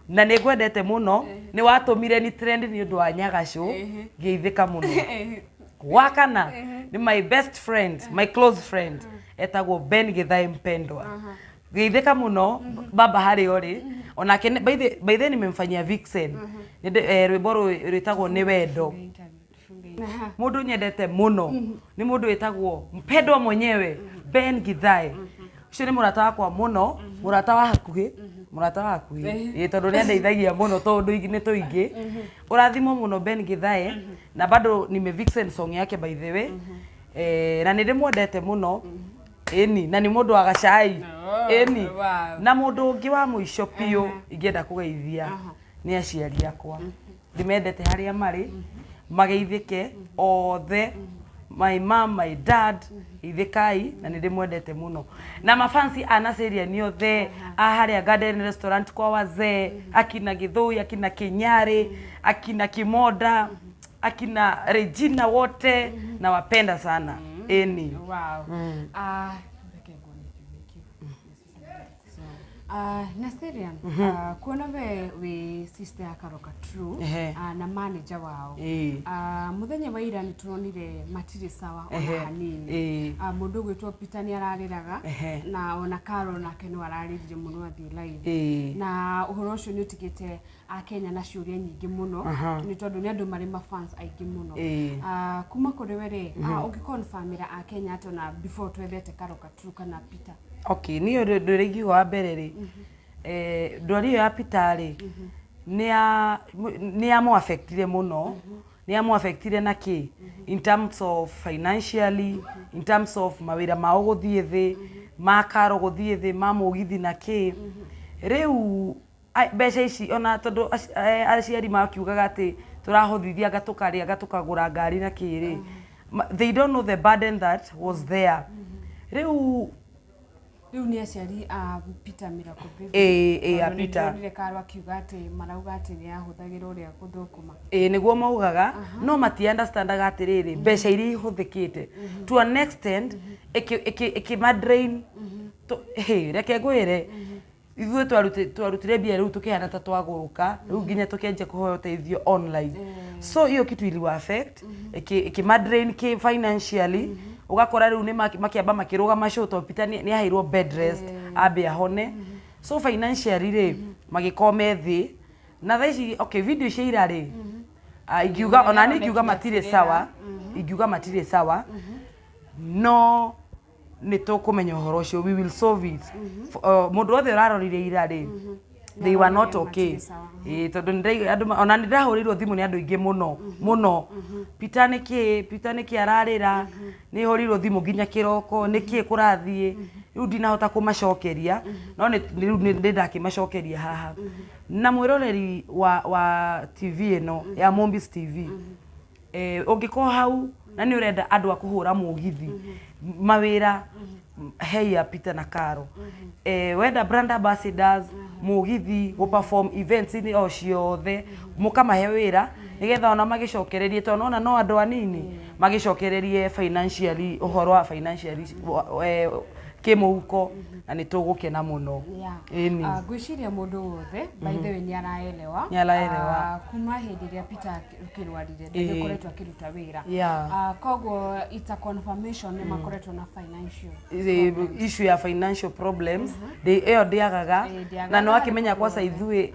na nĩ ngwendete mũno. Nĩ watũmire ni trend nĩ ũndũ wa Nyagacũ, geithĩka mũno. Wa kana nĩ my best friend, my close friend, etagwo Ben Githae Mpendwa, geithĩka mũno baba harĩa ũrĩ. Onake by the nimemfanyia vixen. Rwĩmbo rwĩtagwo Nĩ Wendo. Mũndũ nyendete mũno nĩ mũndũ wĩtagwo mpendwa mwenyewe Ben Githae. Ũcio nĩ mũrata wakwa mũno, mũrata wa hakuhĩ, mũrata wa hakuhĩ, ĩĩ, tondũ nĩ andeithagia mũno tondũ nĩ tũingĩ. Ũrathimwo mũno, Ben Githae. Na bado nime vixen song yake, by the way. Na nĩ ndĩmwendete mũno, ĩni, na nĩ mũndũ wa gacai, ĩni. Na mũndũ ũngĩ wa mũico biũ ingĩenda kũgeithia nĩ aciari akwa. Ndĩmendete harĩa marĩ, mageithĩke othe, my mom, my dad, geithĩkai na nĩ ndĩmwendete mũno. Na mafansi a Naserian othe a harĩa Garden Restaurant kwa wazee, akina Gĩthũi, akina Kinyarĩ, akina Kimoda, akina Regina, wote nawapenda sana, ĩni. Wow. Ah, reke nguone kĩũria kĩu. Naserian, kuona we wĩ sister ya Karoka True, na manager wao, mũthenya wa ira nĩ turonire matirĩ sawa ona hanini. Mũndũ ũgwĩtwo Peter nĩ ararĩraga, na ona Carol nake no ararĩrire mũno athiĩ live, na ũhoro ũcio nĩ ũtigĩte akenya na ciũria nyingĩ mũno, nĩ tondũ nĩ andũ marĩ mafans aingĩ mũno. Kuma kũrĩ we rĩ, ũngĩconfirmĩra akenya atĩ ona before twethete Karoka True kana Peter? Okay, niĩ ũndũ ũrĩa ingiuga wa mbere rĩ, ndwari ĩyo ya Peter rĩ, nĩ ya mũaffectire mũno. Nĩ ya mũaffectire na kĩ in terms of financially, in terms of mawĩra mao gũthiĩ thĩ, ma karo gũthiĩ thĩ, ma mũgithi na kĩ. Rĩu mbeca ici, ona tondũ aciari makiugaga atĩ tũrahothithia anga tũkarĩa anga tũkagũra ngari na kĩ rĩ, they don't know the burden that was there rĩu. Rĩu nĩ aciari a Peter Miracle Baby? Ĩĩ, a Tondũ Peter. nĩndĩronire Karo akiuga atĩ marauga atĩ nĩ ahũthagĩra ũrĩa gũthũkũma. Ĩĩ, nĩguo maugaga, no mati understandaga atĩrĩrĩ, mbeca iria ihũthĩkĩte to an extent ĩkĩmadrain. Reke ngwĩre, ithuĩ twarutire mbia rĩu tũkĩhana ta twagũrũka, rĩu nginya tũkĩanjia kũhoya ũteithio online. So hiyo kitu iliwa affect, ĩkĩmadrain kĩ financially. Ũgakora rĩu nĩ makĩamba makĩrũgama show tondũ Peter nĩ aheirwo bed rest ambe ahone. So financially rĩ, magĩkorwo me thĩ. Na thaa ici, okay, video cia ira rĩ, ingiuga ona niĩ ingiuga matirĩ sawa, ingiuga matirĩ sawa, no nĩ tũkũmenya ũhoro ũcio, we will solve it. Mũndũ wothe ũrarorire ira rĩ, they were not okay. Matirĩ sawa. Ĩĩ, tondũ andũ ona nĩ ndĩrahũrĩirwo thimũ nĩ andũ aingĩ mũno mũno, "Peter nĩkĩ? Peter nĩkĩ ararĩra?" Nĩ hũrĩirwo thimũ nginya kĩroko, "Nĩkĩ kũrathiĩ?" Rĩu ndinahota kũmacokeria, no rĩu nĩ ndakĩmacokeria haha. Na mwĩroreri wa TV ĩno ya Mombis TV, ũngĩkorwo hau na nĩ ũrenda andũ a kũhũra mũgithi mawĩra, heia Peter na Caro. Wenda brand ambassadors, mũgithi, gũ perform events inĩ o ciothe, mũkamahe wĩra nĩgetha ona magĩcokererie, tondũ nona no andũ anini magĩcokererie financially, ũhoro wa financially kĩmũhuko, na nĩ tũgũkena mũno. Ĩni. Ngwĩciria mũndũ wothe, by the way, nĩ araelewa. Nĩ araelewa. Kuma hĩndĩ ĩrĩa Peter akĩrwarire, ndagĩkoretwo akĩruta wĩra. Koguo it's a confirmation nĩ makoretwo na financial Issue ya financial problems ĩyo ndĩagaga. Ndĩagaga. Na nĩ wakĩmenya kwaca ithuĩ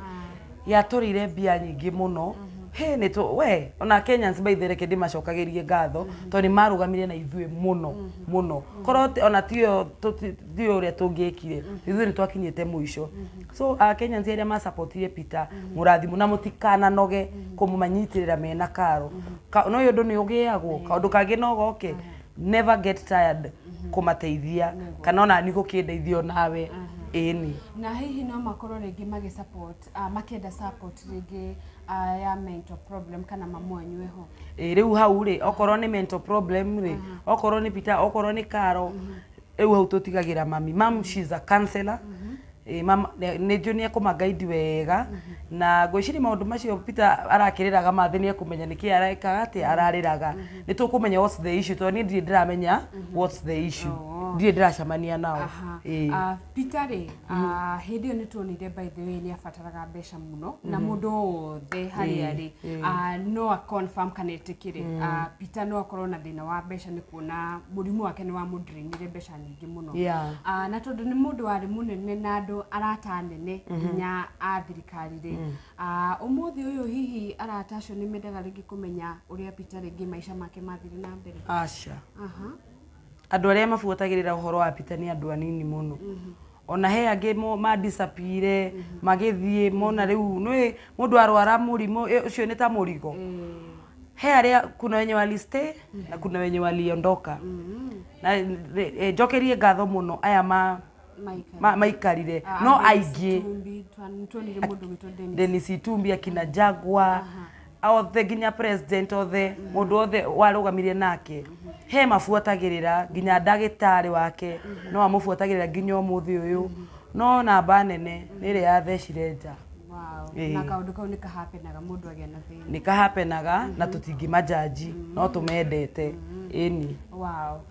yatũrĩire mbia nyingĩ mũno. He nĩ tũ we ona Kenyans, by the way, reke ndĩmacokagĩrie ngatho tondũ nĩ marũgamire na ithuĩ mũno mũno. Korwo ona tiyo tiyo ũrĩa tũngĩekire, ithuĩ nĩ twakinyĩte mũico. So Kenyans arĩa masupportire Peter, mũrathimwo na mũtikananoge kũmanyitĩrĩra mena Karo. No ũyũ ũndũ nĩ ũgĩagwo kaũndũ kangĩ no goke. Never get tired kũmateithia, kana ona ni gũkĩndeithia onawe, ĩni. Na hihi no makorwo rĩngĩ magĩ support, makĩenda support rĩngĩ ya mental problem, kana mamu wanyu eho? Ĩ, rĩu hau rĩ, okorwo nĩ mental problem rĩ, okorwo nĩ Peter, okorwo nĩ Karo, rĩu hau tũtigagĩra mami. Mam, she's a counselor. Ĩ, mam nĩ njũĩ nĩ ekũmangaidi wega, na ngwĩciria maũndũ macio Peter arakĩrĩraga mathĩ, nĩ ekũmenya nĩkĩ arekaga atĩ ararĩraga. Nĩ tũkũmenya what's the issue, tondũ niĩ ndirĩ ndĩramenya what's the issue. Ndirĩ ndĩracemania nao. Ĩ. Peter rĩ, hĩndĩ ĩyo nĩ tuonire, by the way, nĩ abataraga mbeca mũno, na mũndũ wothe harĩa arĩ no a confirm kana etĩkĩre, Peter no akorwo na thĩna wa mbeca, nĩ kuona mũrimũ wake nĩ wamũdrainire mbeca nyingĩ mũno. Na tondũ nĩ mũndũ warĩ mũnene na andũ arata anene nginya a thirikari rĩ, ũmũthĩ ũyũ hihi arata acio nĩ mendaga rĩngĩ kũmenya ũrĩa Peter rĩngĩ maica make mathire na mbere? Aca. Andũ arĩa mabuatagĩrĩra ũhoro wa Peter nĩ andũ anini mũno. Ona he angĩ madisappear, magĩthiĩ mona rĩu nĩ mũndũ arwara mũrimũ ũcio nĩ ta mũrigo. He arĩa, kuna wenye walistay na kuna wenye waliondoka. Na njokerie ngatho mũno aya ma Maikarire. Maikarire no Dennis aingĩ. Itumbi, tuonire mũndũ gwĩtwo Dennis. Dennis Itumbi, akina Jaguar othe, nginya president othe, mũndũ othe warũgamirie nake he mabuatagĩrĩra, nginya ndagĩtarĩ wake no amũbuatagĩrĩra nginya ũmũthĩ ũyũ, no namba nene nĩ ĩrĩa yathecire nja. Na kaũndũ kau nĩ kahapenaga mũndũ agĩa na thĩna. Nĩ kahapenaga, na tũtingĩmajaji, no tũmendete, ĩni.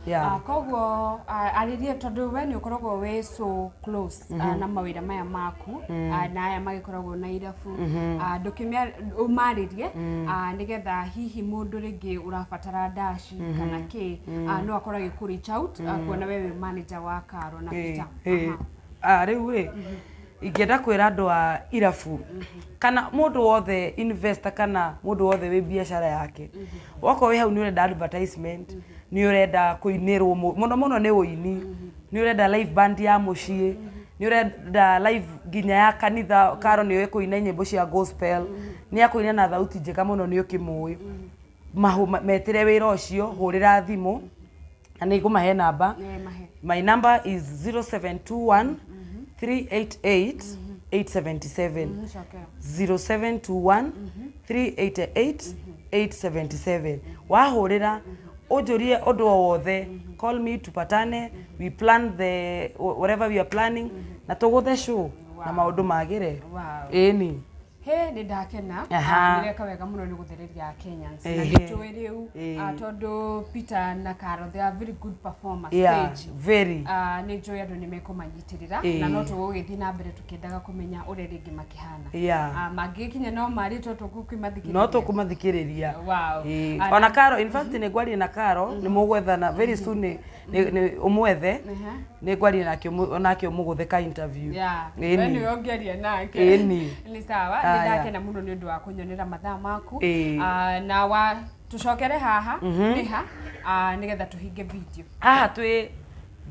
Yeah. Koguo arĩrie, tondũ we nĩ ũkoragwo wĩ so close na mawĩra maya maku, na aya magĩkoragwo na irabu, ndũkĩmĩa ũmarĩrie, nĩgetha hihi mũndũ rĩngĩ ũrabatara ndaci kana kĩ, no akorwo agĩkũ reach out, kuona we wĩ manager wa Karo na Peter. Rĩu rĩ, ingĩenda kwĩra andũ a irabu kana mũndũ wothe investor kana mũndũ wothe wĩ biacara yake, wakorwo wĩ hau nĩ ũrenda advertisement, nĩ ũrenda kũinĩrwo, mũno mũno nĩ ũini, nĩ ũrenda live band ya mũciĩ, nĩ ũrenda live nginya ya kanitha, Karo nĩ ũĩ kũina nyĩmbo cia gospel, nĩ akũina na thauti njega mũno, nĩ ũkĩmũĩ. Metĩre wĩra ũcio, hũrĩra thimũ na nĩ ngũmahe namba. Nĩ mahe. My number is 0721 388 877. Cokera. 0721 388 877. Wahũrĩra ũnjũrie ũndũ o wothe, call me, tupatane, we plan the whatever we are planning, na tũgũthe show na maũndũ magĩre. Ĩni. He nĩ ndakena. Nĩreka wega mũno nĩ gũthereria Kenyans na nĩtũĩ rĩu, tondũ Peter na Caro, they are very good performers stage. Very. Nĩ njũĩ andũ nĩ mekũmanyitĩrĩra, na no tũgũgĩthiĩ na mbere tũkĩendaga kũmenya ũrĩa rĩngĩ makĩhana. Mangĩkinya no marĩ to tũkũmathikĩrĩria. No tũkũmathikĩrĩria. Ona Karo, in fact nĩ ngwaria na Karo, nĩ mũgwethana very soon, nĩ ũmwethe. Nĩ ngwaria nake onake ũmũgũthe ka interview. We nĩwe ũngĩaria nake. Ĩni. Nĩ sawa, nĩ ndakena mũno nĩ ũndũ wa kũnyonera mathaa maku. Na wa tũcokere haha nĩ ha, nĩgetha tũhinge video? Haha twĩ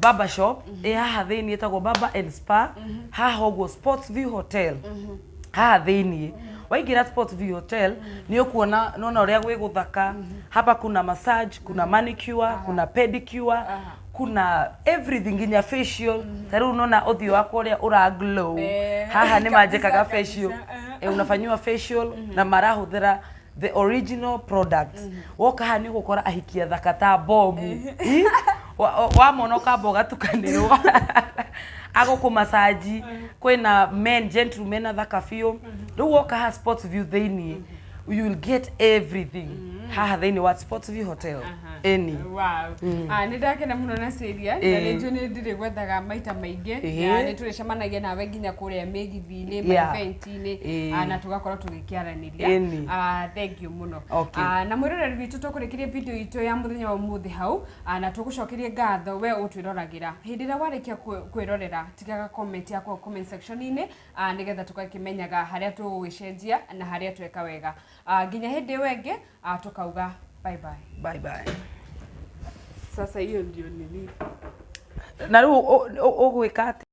Baba Shop, ĩ haha thĩinĩ, ĩtagwo Baba and Spa, haha ũguo Sports View Hotel. Haha thĩinĩ waingĩra Sports View Hotel nĩ ũkuona, nona ũrĩa gwĩ gũthaka. Hapa kuna massage, kuna manicure, kuna pedicure, kuna everything, nginya facial. Ta rĩu nona ũthiũ wakwa ũrĩa ũra glow. Haha nĩ manjĩkaga facial. Unafanyiwa facial na marahũthĩra the original products. Woka haha nĩ ũgũkora ahiki athaka ta bomu. Ĩ? Wamona ũkamba ũgatukanĩrwo, agũkũmacaji. Kwĩna men, gentlemen athaka biũ. Rĩu woka haha Sports View thĩinĩ, you will get everything haha thĩinĩ wa Sports View Hotel, ĩni. Wow. Nĩ ndakena mũno na Celia, na nĩ njũĩ nĩ ndĩrĩ gwethaga maita maingĩ, na nĩ tũrĩcemanagia nawe nginya kũrĩa mĩgithi-inĩ, ma-event-inĩ, na tũgakorwo tũgĩkĩaranĩria. Thank you mũno. Na mwĩroreri witũ, tũkũrĩkĩria video itũ ya mũthenya wa ũmũthĩ hau, na tũgũcokerie ngatho we ũtwĩroragĩra. Hĩndĩ ĩrĩa warĩkia kwĩrorera, tigaga comment yakwa comment section-inĩ, nĩgetha tũgakĩmenyaga harĩa tũgũgĩcenjia na harĩa tweka wega. Nginya hĩndĩ ĩyo ĩngĩ, tũkauga bye bye. Bye bye. Sasa hiyo ndio nini. Na rĩu ũgwĩka atĩa?